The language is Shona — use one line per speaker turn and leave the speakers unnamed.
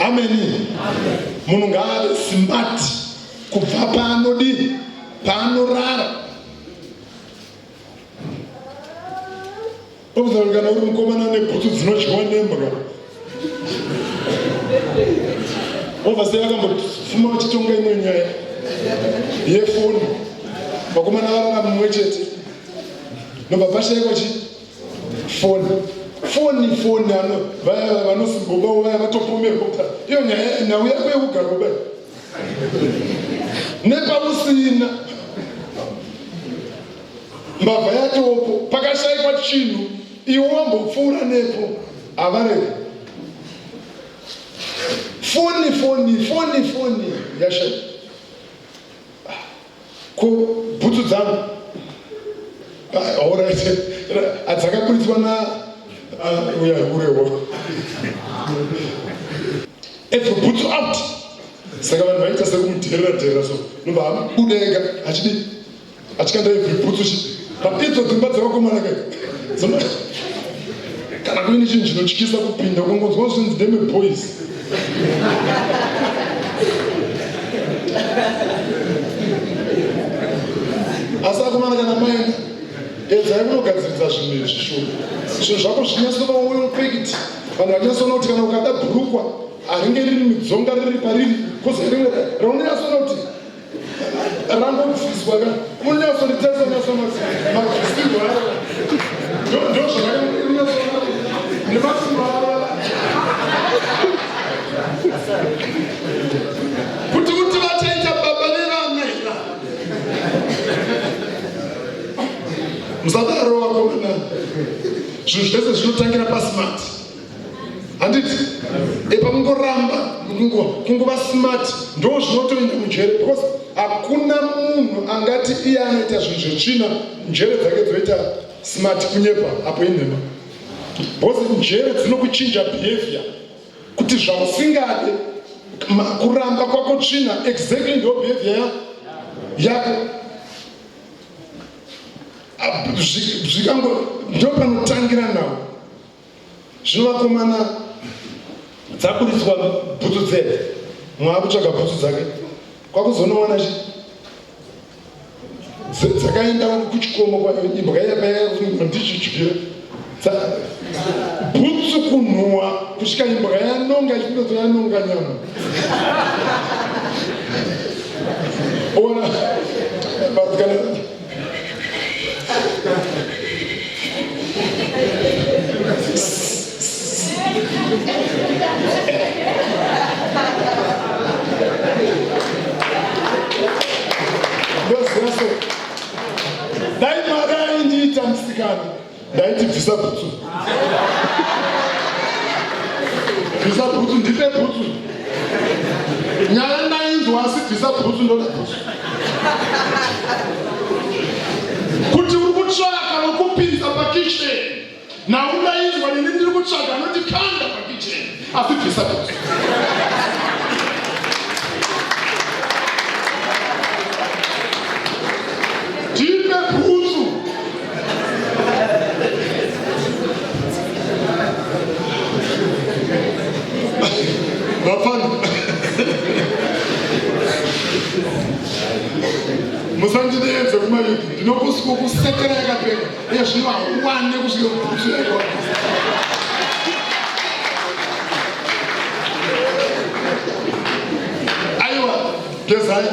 Ameni. Munhu ngaave smart kubva paanodii, paanorara. Obza kana uri mukomana nebhutsu dzinodyiwa nembwa. Obva sei vakambofuma vachitonga imwe nyaya yefoni. Vakomana varara mumwe chete. Nobva pashaikwa chi foni. Foni foni ano vaya vanosimbobawo vaya vatopomerwa kuti iyo nyaya nhau yako yekugara kudai. Nepausina. Mbavha yatopo pakashaikwa chinhu iwe wambopfuura nepo havaregi. Foni foni foni foni yashaikwa. Ko bhutsu dzangu alright adzakaburitswa na uya urewo every bhutsu out saka vanhu vaita sekumudherera dherera so nobva abuda ega achidii achikanda every bhutsu chi idzo dzimba dzevakomana kai kana kuine chinhu chinotyisa kupinda ukangonzwa zvinzi ndeme boys asi akomana kana maenda edzai kunogadziridza zvinhu izvi shuwa zvinhu zvako zvinyatsova well packed vanhu vachinyatsona kuti kana ukada bhurukwa haringe riri midzonga riri pariri kozi rimwe raunonyatsoona kuti rangobviswa ka unonyatsoritesa unyatsoona mabvisirwo aro ndozvakaunyatsona nemasimba aro kuti kuti vachaita baba vevana here musadaro vakomana zvinhu zvese zvinotangira pasmart handiti epamungoramba kungova smart ndo zvinotoenda mujere because hakuna munhu angati iye anoita zvinhu zvetsvina njere dzake dzoita smart kunyepa apo inhema because njere dzinokuchinja behavior kuti zvausingade kuramba kwako tsvina exactly ndo behavior yako zvikango ndo panotangira nawo Zvino vakomana dzaburitswa bhutsu dzedu mwaakutsvaga bhutsu dzake kwakuzonowana chi dzakaenda kuchikomo imbwa ndichidyira bhutsu kunhuwa kusvika imbwa yanonga ichinoto yanonga nyama ona kana Ndoziva so. Dai Mwari aindiita musikana, ndaiti bvisa bhutsu. Bvisa bhutsu, ndipe bhutsu. Nyaya ndainzwa asi bvisa bhutsu ndoda bhutsu. Kuti uri kutsvaka wekupinza pakitchen. Nhau ndainzwa nini ndiri kutsvaga anondikanda pakitchen asi bvisa bhutsu. Ndipe bhutsu. Vafana. Musandideedze kumayuti ndinokusikukusekera yakapera iye zvino hauwane kusvika kubhutsu yako. Aiwa gezai.